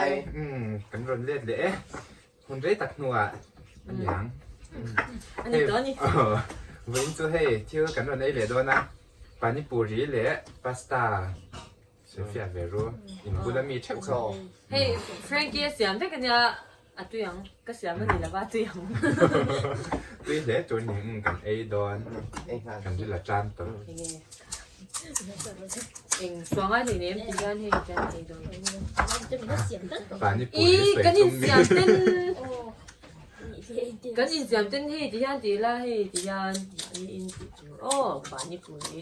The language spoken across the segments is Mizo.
Hi, umm kan rawn let leh e. Hun rei tak hnuah a niang. A ni tawh a ni. Vawiin chu hei thil kan rawn ei leh dawn a, panipuri leh pasta sawifiah ve ru in bula mi theuh kha. Hei Frankie a siam vek a nia, a tui ang, ka siam a ni lova a tui ang. Tui hle tur ni umm kan ei dawn, kan ril a tan tawh. Eng suanga ni nem ti hian hei kan ei dawn. Pani puri I sawi kan tum mi. insiam ten kan insiam ten hei ti hian ti ila hei ti hian mahni in tih tur aw pani puri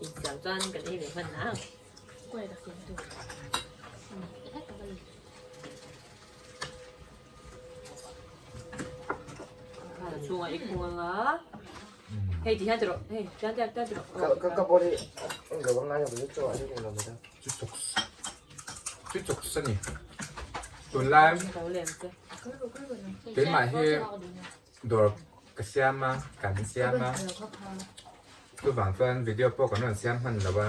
insiam chuan kan ei ve hman ang. Chhungah i khung anga. Hei ti hian ti rawh hei tian tian tian ti rawh. Ka ka ka bawr hi eng lo angai lo chu chaw a ni lo mai ta. Chu chuk chu chuk sa ni. Tunlai keimah hi dawr ka siam a kan siam a chuvang chuan video pawh kan rawn siam hman lo a.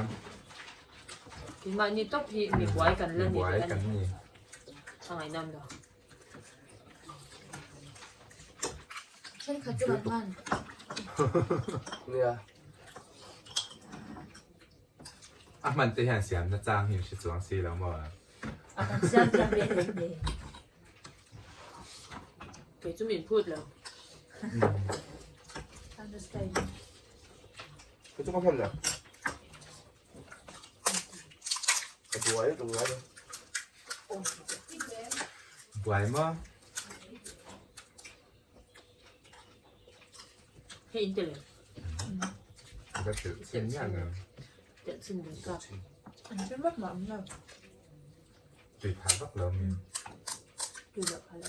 Keimahni tawp hi mi buai kan la ni. Mi buai kan ni. A ngaihnawm lo. Thenkhat chu kan hman. Nia. A hman te hian siamna chang hi hre chuang si lo maw? A kan siam thiam ve hle hle. Kei chu min phut lo. Understand. Kei chu ka hman lo. Ka buai ka buai. Buai maw? Hei in tel em? Ka telh chin miah lo. Telh chin dun ka. An chin vak mah lo. Tui phah vak lo mi. Tui loh phah lo.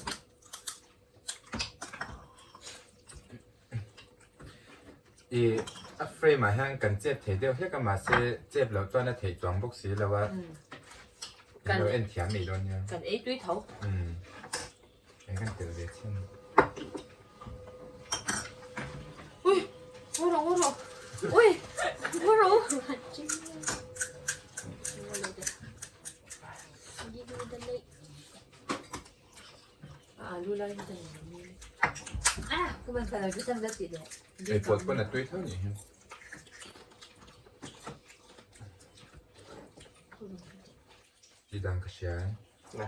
I a frame ah hian kan chep thei deuh hlek a mahse chep loh chuan a theih chuang bawk si lo a in lo en thiam mai dawn nia. Kan ei tui tho. Umm eng kan tel ve chin. Ui ngaw rawh ngaw rawh ui ngaw rawh. Alu lai hi Ah, kuma khala ju tam ti de. Ei pawt pawn a tui tho ni hi. Ti dan ka hria e.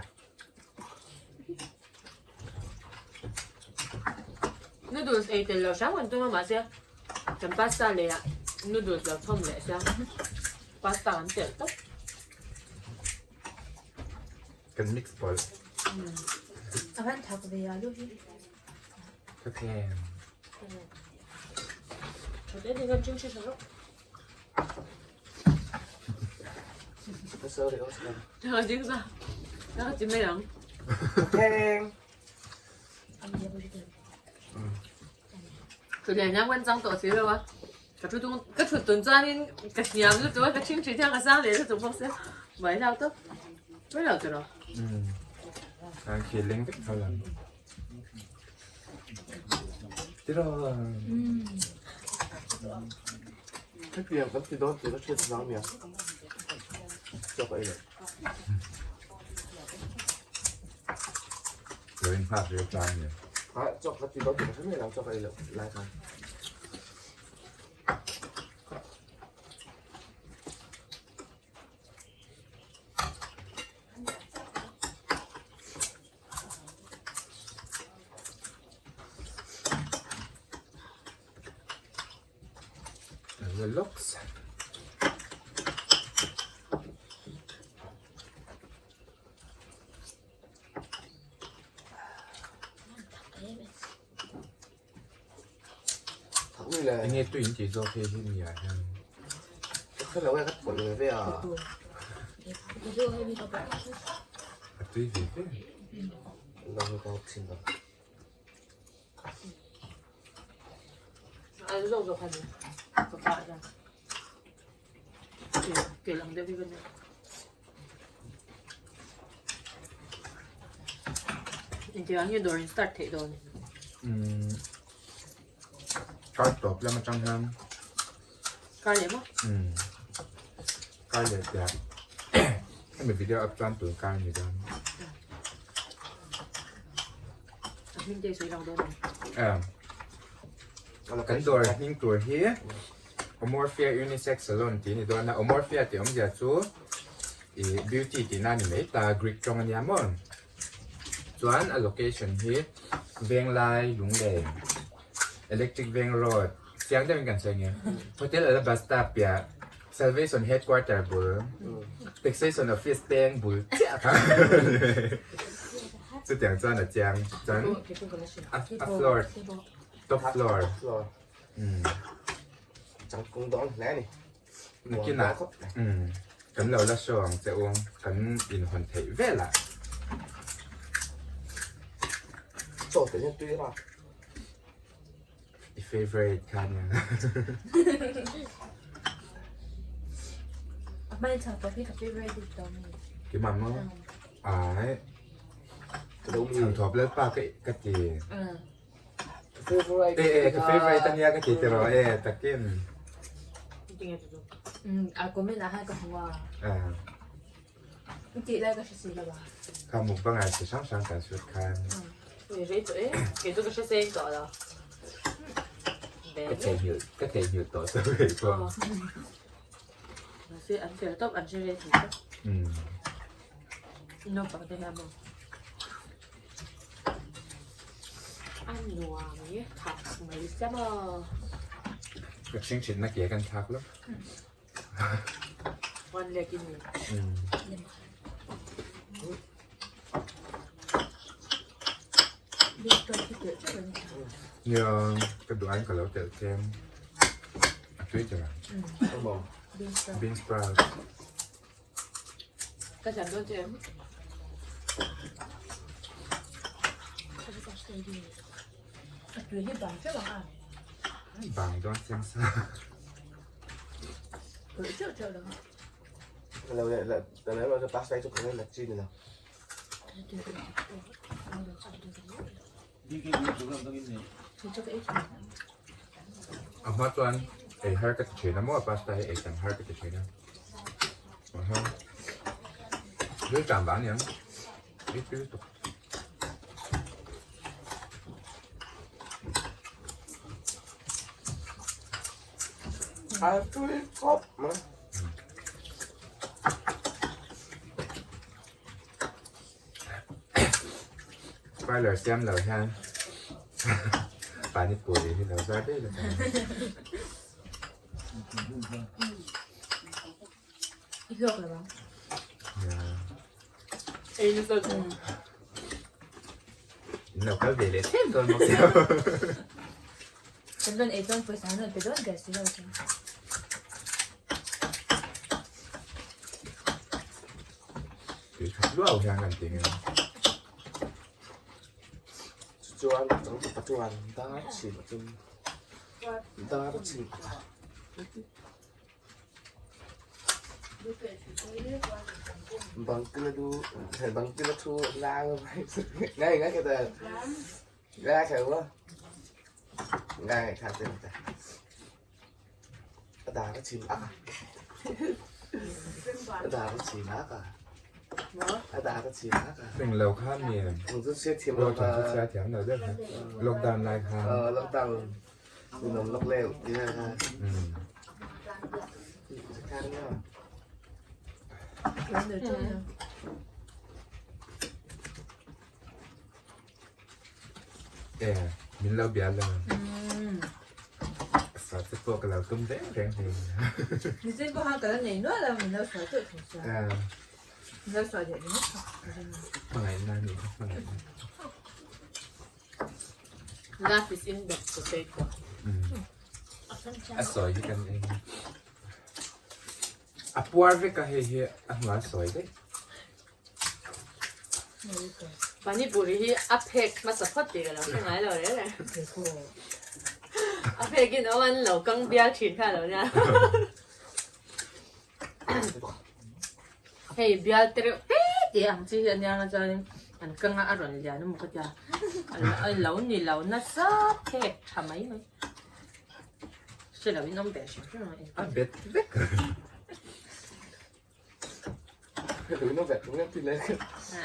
Noodles ei tel lo hram kan tum a mahse kan pasta lei ah noodles lo thawm leh sia pasta kan telh tawp. Kan mix pawlh. A van thak ve a lu hi. Ka them. Thute ni kan ching shi ro. Ka sorry oh sorry. Ka jing sa. Ka chi mai ang. Ka them. Thut leh hian kan chang tawh si lo a. Ka thu tung ka thut tun chuanin ka hniam lutuk a ka ṭhing ṭhin hian ka sang leh lutuk bawk sia buai hlak tawp mai lo tiraw. Umm an khi leng vek tho lang tiraw. Hetiang kan ti dawn tih ka hriat vang nia. Chaw ka ei lo. Lo in nghak reu tan nia. Ha chaw ka ti dawn tih ka hre mai lo chaw ka ei lo lai khan. Looks. Enge tui in tih zawk hei hi mi ah hian. A tui ve ve. Engtikah nge dawr in start theih dawn? Umm kar tawp lam atang hian Kar leh maw? Umm kar leh piah hemi video up chuan tun kar ni dawn. Hming te i sawi lang dawn em? Kan dawr hming tur hi Omorphia Unisex Salon tih a ni dawn a, Omorphia tih awmzia chu ih beauty tihna a ni mai ta, Greek tawng a nia maw? Chuan a location hi Venglai Lunglei Electric Veng Road chiang deuhin kan sawi nge Hotel Alabasta piah Salvation Headquarter bul Taxation Office peng bul chiah kha chutiang chuan a chiang chuan a floor top floor Changkung dawn hle a ni. Nakinah kan lo la show ang che u, kan inhawn theih vel ah. Chaw te hian tui ra. I favorite kha nia. A hmai chang tawh hi ka favorite bik tawh mi. Keimah maw? Ai. Chhangthawp lalpa ka ti. Favorite. E e ka favorite ania ka ti tiraw e takin. A comment ah khan ka hmu a. I tih lai ka hre si lo a. Kha mukbang ah chi hrang hrang kan shoot khan. Rei tawh e, kei chu ka hre seng tawh lo. Ka theihnghilh ka theihnghilh tawh chu kei pawh. Mahse an fel tawp an hre rei thei tawp. Naupang te hian maw. A nuam nge thak mai sia maw. Ka chhing thin na ke kan thlak lo. One leg in ni. Nia ka duh aiin ka lo telh tlem. A tui tel ang. Bean sprout. Ka thiam dawn che em? A tui hi bang teuh ang a. Bang dawn chiang sa. Tui teuh teuh lo. Lo le le le le le pasta chu ka le chi ni lo. A hma chuan ei har ka ti thin a maw pasta hi ei tam har ka ti thin a. Aha. Ril tam vang aniang. Ei tui lutuk. A tui khawp mai. Parlour siam lo hian pani puri hi lo zar daih leh I hlawk lo ang. Ei nasa chu. In lo kal ve leh them dawn bawk sia. Kan rawn ei chuan pawisa an rawn pe dawn ber si lo chu. Tui khat luau hian kan ti nge. Chuan chang chu pachuan dar chin a chum. Dar chin a kha. Bang kila du, bang kila thu lang ngay ngay cái từ ngay cái quá ngay khá tên ta a dar a chim ak a a dar a chim ak a a dar a chim ak a Eng lo kha mi Eng chu chhiat thiam lo lo kha chu chhiat thiam lo deuh kha lockdown lai kha lockdown in awm lawk leu ti lai kha E min lo bia lo sa te pawh ka lo tum reng reng hei Nichin pawh khan ka la nei nual a min lo sawi teuh thung sia min lo sawi leh ringawt kha hmangaihna a nih kha hmangaihna Love is in the potato. A sawi hi kan eng a puar vek a hei hi a hnuai sawi daih. Pani puri hi a phek hmasa phawt tih ka lo hre ngai lo reng reng. A phek in awm an lo kang bial thin kha lo nia. Hei bial te reuh te te ang chi hi a nia nga chuanin an kang a a rawn lian emaw ka tia. A lo ni lo nasa phek tha mai mai. Hre lo in awm ve hrim hrim a. A bet vek.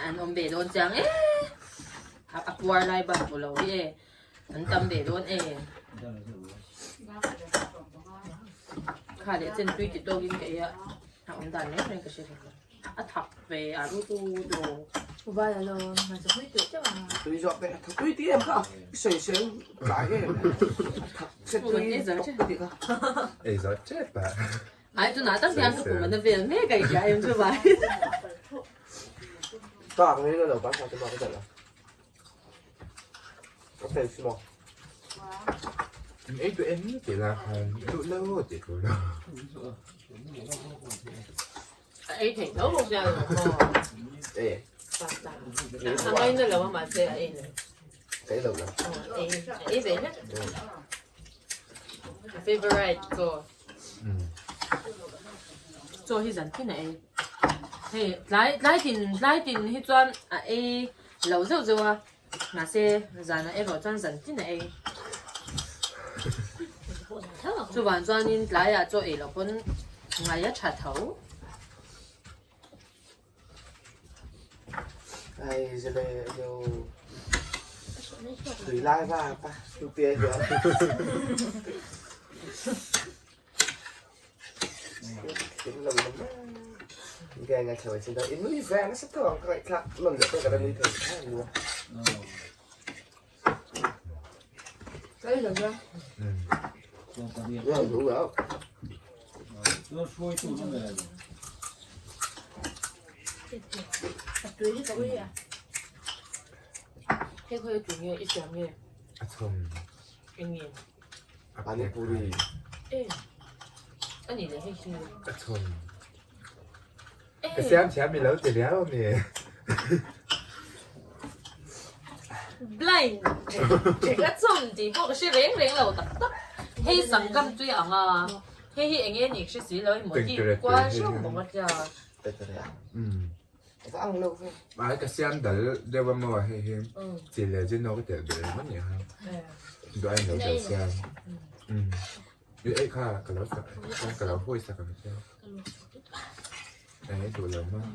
An awm ve dawn chiang e. A puar lai bak hmu lo hi e an tam ve dawn e. Kha leh chen tui ti tawkin ka ei a, a awm dan reng reng ka hre thei lo. A thak ve a ru tu tu. Vai alo hmeichhe hui teh teuh ang a. Tui zawk teh thak tui ti em kha i sawi seng tlai em thak se tui tawk ka ti kha. Ei zawh tep a. Ai tunah tak hian ka kum a na vel mek a i hria em chu vai. Ka ang in a lo ban sa te maw ka zalh a. Ka fel si maw. In ei duh em tih lah khan duh lo tih tur lo. A ei theih tho bawk sia lo maw. Ei. Pasta. A ngaina lo a mahse a ei lo. Ka ei lo la. Ei ei ve hlek. A favorite chaw. Chaw hi zan tin a ei. Hei tlai tlai tin tlai tin hi chuan a ei lo zeuh zeuh a mahse zanah erawh chuan zan tin a ei. Chuvang chuanin tlaiah chaw ei loh pawn ngai a tha tho. Ai zile yo tui lai va pa tu tia hian. Cái ngày trời trên đó in núi vàng nó sắp thẳng cái khác lần lượt cái núi thử luôn. Cái gì vậy? Rồi đủ rồi. A tui hi ka ui a. Hei khawi a tui nge i siam nge? A chhawm. Eng nge? Panipuri. E. A nih leh hei hi. A chhawm. Ka siam thiam i lo ti riau ami. Blind thek a chhawm tih pawh ka hre reng reng lo tak tak. Hei sangkam tui ang a. Hei hi eng nge nih ka hre si lo i maw tih kual hreuh bawk a tia. Ai ka siam dal deuh a maw hei hi chi leh zin ka telh belh ringawt nih kha duh aiin lo dal siam i ei kha ka lo sak ka lo hawi sak ang che ei duh lo maw.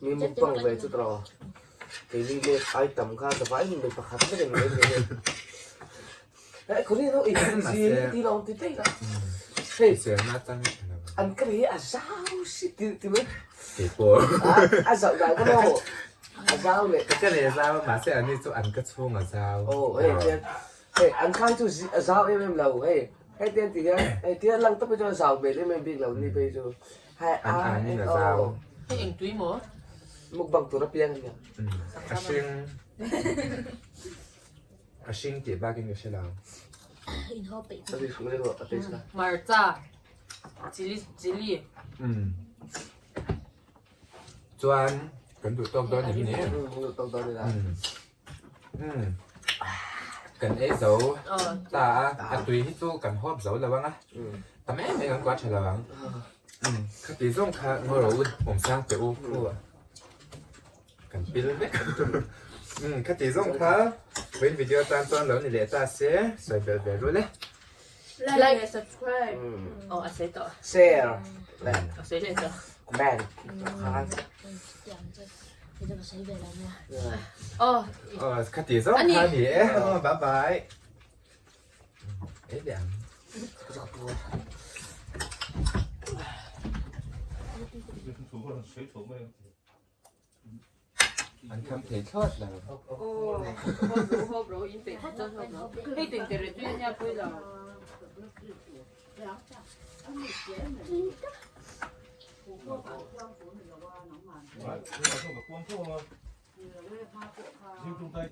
Mi mukbang ve chu tawh keini leh ai tam kha zavai in mi pakhat vek in ei ve Ka leh zau a mahse ani chu an ka chhung a zau. An an in a zau. Hei engtui maw? A hring. A hring tih bakin ka hre lo. Hmarcha, chili chili. Umm. Chuan kan duh tawk dawn em ni? Duh tawk dawn ila. Umm. Kan ei zo ta a, a tui hi chu kan hawp zo lo ang a. Tam em em kan kuah tha lo ang. Umm. Khati zawng kha ngaw rawh u awm sang teh u khu a. Kan pil vek. Umm khati zawng kha vawiin video tan chuan lo ni leh ta se sawi belh ve rul e. Like and subscribe. Aw a sawi tawh. Share. A sawi leh tawh. Comment. Aw. Aw khati zawng kha ni e. Bye bye. Ei leh ang. An kham thei thlawt lo.